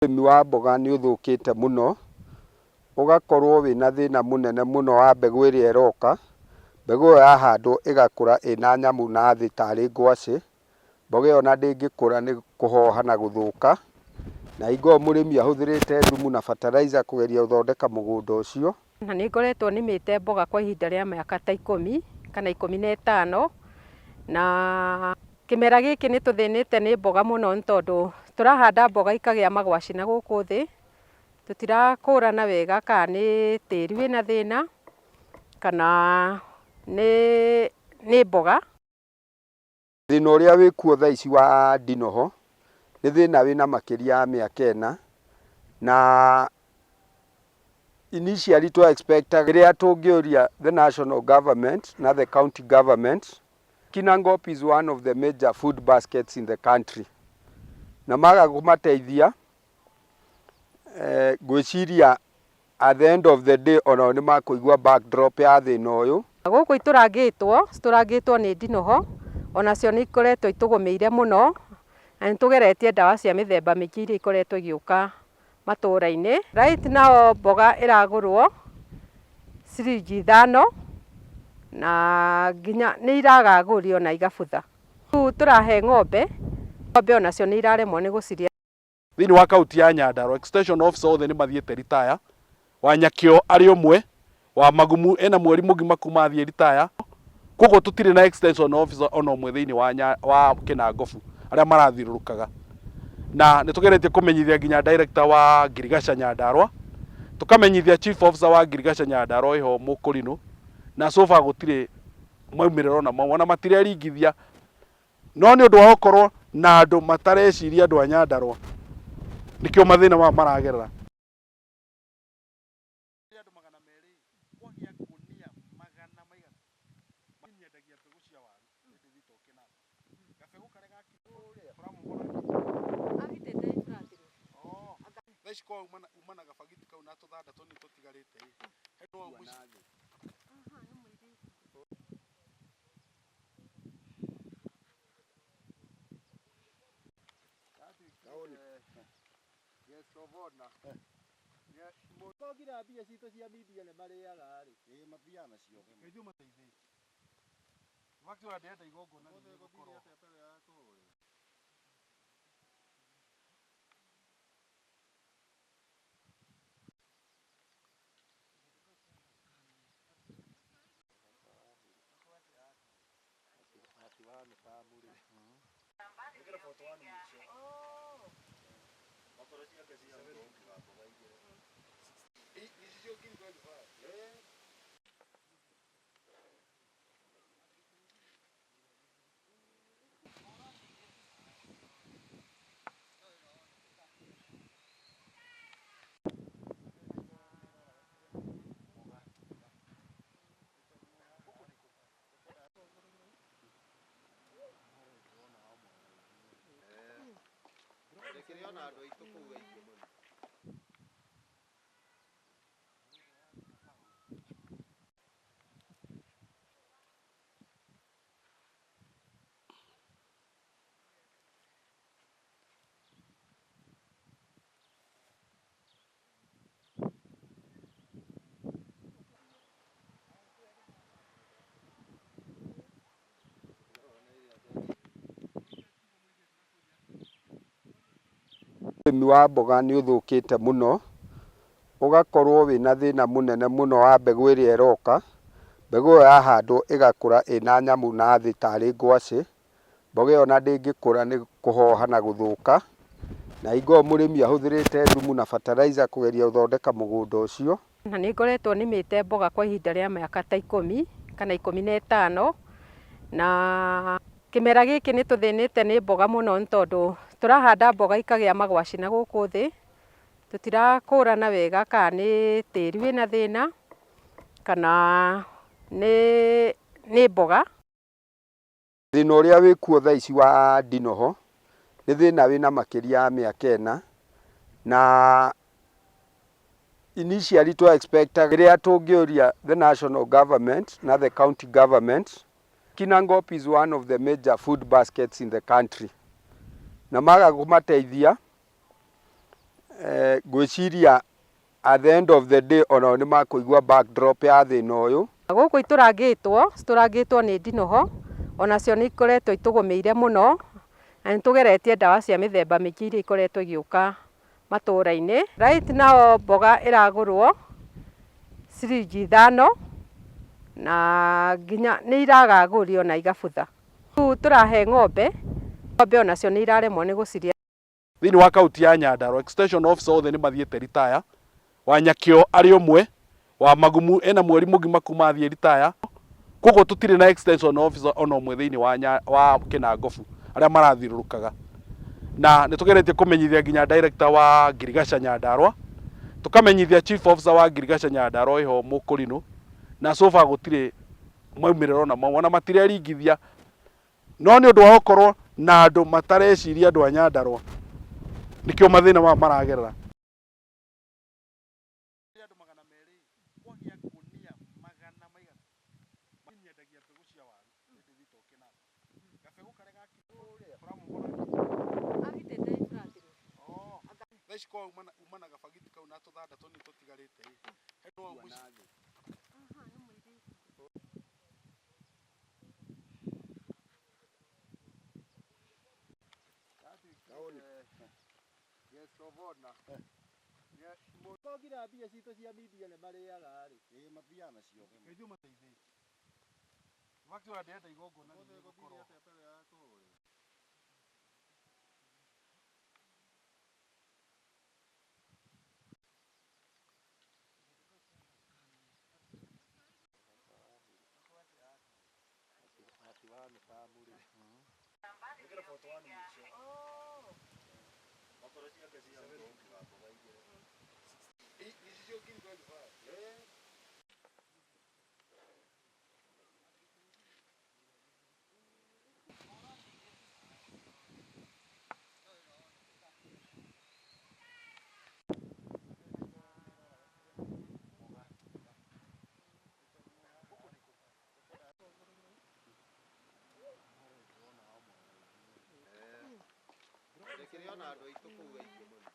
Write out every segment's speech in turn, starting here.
Ũrĩmi wa mboga nĩ ũthũkĩte mũno, ũgakorwo wĩna thĩna mũnene mũno wa mbegũ ĩrĩa ĩroka, mbegũ ĩyo yahandwo ĩgakũra ĩna nyamũ nathĩ tarĩ ngwacĩ, mboga ĩyo ona ndĩngĩkũra nĩ kũhoha na gũthũka, na hingo ĩyo mũrĩmi ahũthĩrĩte thumu na fertilizer kũgeria gũthondeka mũgũnda ũcio. Na nĩ ngoretwo nĩmĩte mboga kwa ihinda rĩa mĩaka ta ikũmi kana 15, na kĩmera gĩkĩ nĩ tũthĩnĩte nĩ mboga mũno nĩ tondũ tũrahanda mboga ikagĩa magwacĩ na gũkũ thĩ, tũtirakũrana wega kana nĩ tĩri wĩna thĩna kana nĩ mboga. Thĩna ũrĩa wĩkuo thaa ici wa ndinoho, nĩ thĩna wĩna makĩria ya mĩaka ĩna, na initially twa expect rĩrĩa tũngĩũria the national government na the county government, Kinangop is one of the major food baskets in the country, na maga kũmateithia, ngwĩciria At the end of the day onao nĩ makũigua backdrop ya thĩna ũyũ. Gũkũ itũrangĩtwo, citũrangĩtwo nĩ ndinoho, onacio nĩ ikoretwo itũgũmĩire mũno, na nĩ tũgeretie ndawa cia mĩthemba mĩingĩ iria ikoretwo igĩũka matũra-inĩ. Right now mboga ĩragũrwo ciringi 5 na nginya nĩ iraga agũri ona igabutha. Rĩu tũrahe ng'ombe, ng'ombe onacio nĩ iraremwo nĩ gũcirĩa. Thĩinĩ wa kaunti ya Nyandarua, extension officer othe nĩ mathiĩte ritaya, wa Nyakĩo arĩ ũmwe, wa Magumu ena mweri mũgima kuma athiĩ ritaya, koguo tũtirĩ na extension officer ona ũmwe thĩinĩ wa, wa Kĩnangobu arĩa marathiũrũrũkaga. Na nĩ tũgeretie kũmenyithia nginya director wa Ngirigaca Nyandarua, tũkamenyithia chief officer wa Ngirigaca Nyandarua wĩho Mũkũrinũ, na so far gũtirĩ maumĩrĩra ona mamwe, ona matireringithia. No nĩ ũndũ wa gũkorwo na andũ matareciria andũ a Nyandarua, nĩkĩo mathĩna maya maragerera. Ũrĩmi wa mboga nĩ ũthũkĩte mũno, ũgakorwo wĩna thĩna mũnene mũno wa mbegũ ĩrĩa ĩroka, mbegũ ĩyo yahandwo ĩgakũra ĩna nyamũ nathĩ tarĩ ngwacĩ, mboga ĩyo ona ndĩngĩkũra nĩ kũhoha na gũthũka, na hingo ĩyo mũrĩmi ahũthĩrĩte thumu na fertilizer kũgeria gũthondeka mũgũnda ũcio. Na nĩ ngoretwo nĩmĩte mboga kwa ihinda rĩa mĩaka ta 10 kana 15, na kĩmera gĩkĩ nĩ tũthĩnĩte nĩ mboga mũno nĩ tondũ tũrahanda mboga ikagĩa magwacĩ na gũkũ thĩ, tũtirakũrana wega kana nĩ tĩri wĩna thĩna kana nĩ mboga. Thĩna ũrĩa wĩkuo thaa ici wa ndinoho, nĩ thĩna wĩna makĩria ya mĩaka ĩna, na initially twa expect rĩrĩa tũngĩũria the national government na the county government, Kinangop is one of the major food baskets in the country, na maga kũmateithia, Ngwĩciria at the end of the day onao nĩ makũigua backdrop ya thĩna ũyũ. Gũkũ itũrangĩtwo, citũrangĩtwo nĩ ndinoho, onacio nĩ ikoretwo itũgũmĩire mũno, na nĩ tũgeretie ndawa cia mĩthemba mĩingĩ iria ikoretwo igĩũka matũra-inĩ. Right now mboga ĩragũrwo ciringi ithano, na nginya nĩ iragagũrio na igabutha. Rĩu tũrahe ng'ombe, ng'ombe onacio nĩ iraremwo nĩ gũcirĩa. Thĩinĩ wa kaunti ya Nyandarua, extension officer othe nĩ mathiĩte ritaya, Wanyakĩo arĩ ũmwe, Wamagumu ena mweri mũgima kuma athiĩ ritaya, koguo tũtirĩ na extension officer ona ũmwe thĩinĩ wa, wa Kĩnangobu arĩa marathiũrũrũkaga. Na nĩ tũgeretie kũmenyithia nginya director wa Ngirigaca Nyandarua, tũkamenyithia chief officer wa Ngirigaca Nyandarua ĩho Mũkũrinũ, na so far gũtirĩ maumĩrĩra ona mamwe, ona matireringithia. No nĩ ũndũ wa gũkorwo na andũ matareciria andũ a Nyandarua, nĩkĩo mathĩna maya maragerera. Tongire mbia citũ cia media nĩ marĩaga rĩ. Ĩĩ mathiaga nacio. Ngai ũmateithie. In fact ona ndĩrenda igongona rĩrĩ gũkorwo. Ndĩkĩrĩ ona andũ aitũ kũu aingĩ mũno.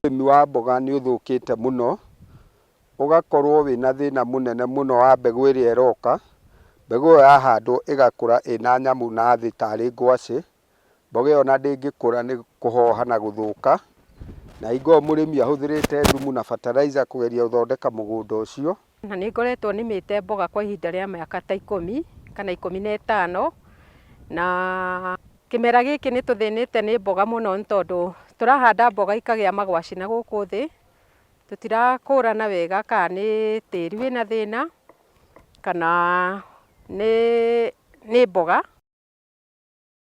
Ũrĩmi wa mboga nĩ ũthũkĩte mũno, ũgakorwo wĩna thĩna mũnene mũno wa mbegũ ĩrĩa ĩroka. Mbegũ ĩyo yahandwo ĩgakũra ĩna nyamũ na thĩ tarĩ ngwacĩ. Mboga ĩyo ona ndĩngĩkũra nĩ kũhoha na gũthũka. Na hingo ĩyo mũrĩmi ahũthĩrĩte thumu na fertilizer kũgeria gũthondeka mũgũnda ũcio. Na nĩ ngoretwo nĩmĩte mboga kwa ihinda rĩa mĩaka ta ikũmi kana 15, na kĩmera gĩkĩ nĩ tũthĩnĩte nĩ mboga mũno nĩ tondũ tũrahanda mboga ikagĩa magwacĩ na gũkũ thĩ, tũtirakũrana wega kana nĩ tĩri wĩna thĩna kana nĩ mboga.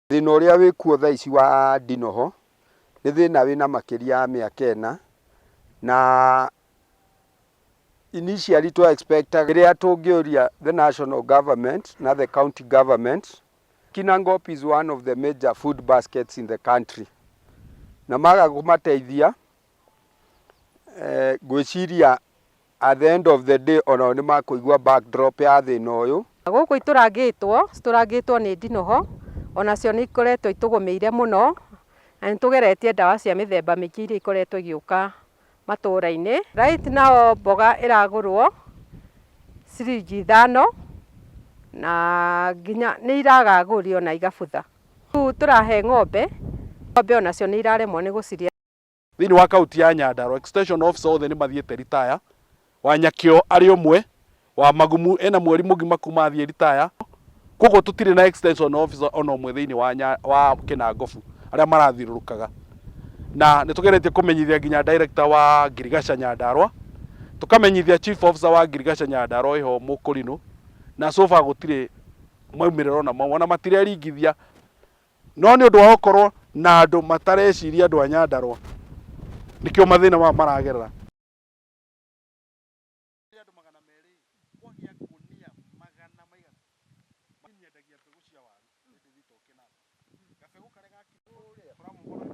Thĩna ũrĩa wĩkuo thaa ici wa ndinoho, nĩ thĩna wĩna makĩria ya mĩaka ĩna, na initially twa expect rĩrĩa tũngĩũria the national government na the county government, Kinangop is one of the major food baskets in the country, na maga kũmateithia, ngwĩciria At the end of the day onao nĩ makũigua backdrop ya thĩna ũyũ. Gũkũ itũrangĩtwo, citũrangĩtwo nĩ ndinoho, onacio nĩ ikoretwo itũgũmĩire mũno, na nĩ tũgeretie ndawa cia mĩthemba mĩingĩ iria ikoretwo igĩũka matũra-inĩ. Right now mboga ĩragũrwo ciringi ithano, na nginya nĩ iragagũrio na igabutha. Rĩu tũrahe ng'ombe, ng'ombe onacio nĩ iraremwo nĩ gũcirĩa. Thĩinĩ wa kaunti ya Nyandarua, extension officer othe nĩ mathiĩte ritaya, Wanyakĩo arĩ ũmwe, Wamagumu ena mweri mũgima kuma athiĩ ritaya, koguo tũtirĩ na extension officer ona ũmwe thĩinĩ wa, wa Kĩnangobu arĩa marathiũrũrũkaga. Na nĩ tũgeretie kũmenyithia nginya director wa Ngirigaca Nyandarua, tũkamenyithia chief officer wa Ngirigaca Nyandarua ĩho Mũkũrinũ, na so far gũtirĩ maumĩrĩra ona mamwe, ona matireringithia. No nĩ ũndũ wa gũkorwo na andũ matareciria andũ a Nyandarua, nĩkĩo mathĩna maya maragerera. Andũ 200 kwagĩa ngũnia magana maigana nyendagia mbegũ cia waru hĩndĩ thitũ kĩnanda gabegũ karĩa gakũramomora.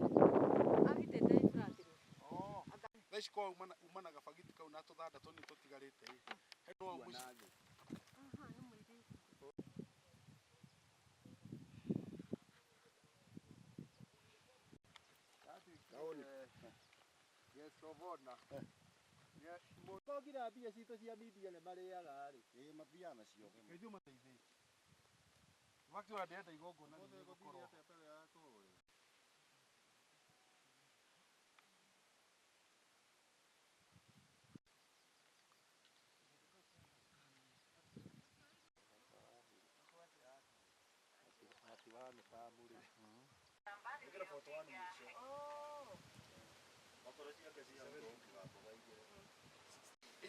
Agitĩte iburathi. Oh, thaa ici kwa uma na gabagiti kau na tũthanda tũnini tũtigarĩte ĩ he no mũciĩ. Aha, nĩ mũirĩtu. Gesovona. Ngira mbia citũ cia media nĩ marĩaga rĩ. Ĩĩ, mathiaga nacio. Ngai ũmateithĩtie. Wakati wa ndĩrenda igongona rĩrĩ gũkorwo Ĩkĩra 41 mũico. Okorwo ciake cia mboga igĩrĩ.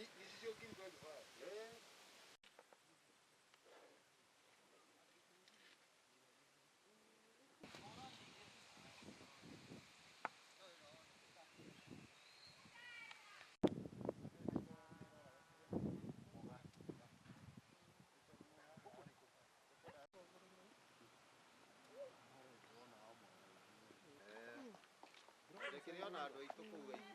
Ici cio ngiri 25. Ndĩkĩrĩ ona andũ aitũ kũu aingĩ.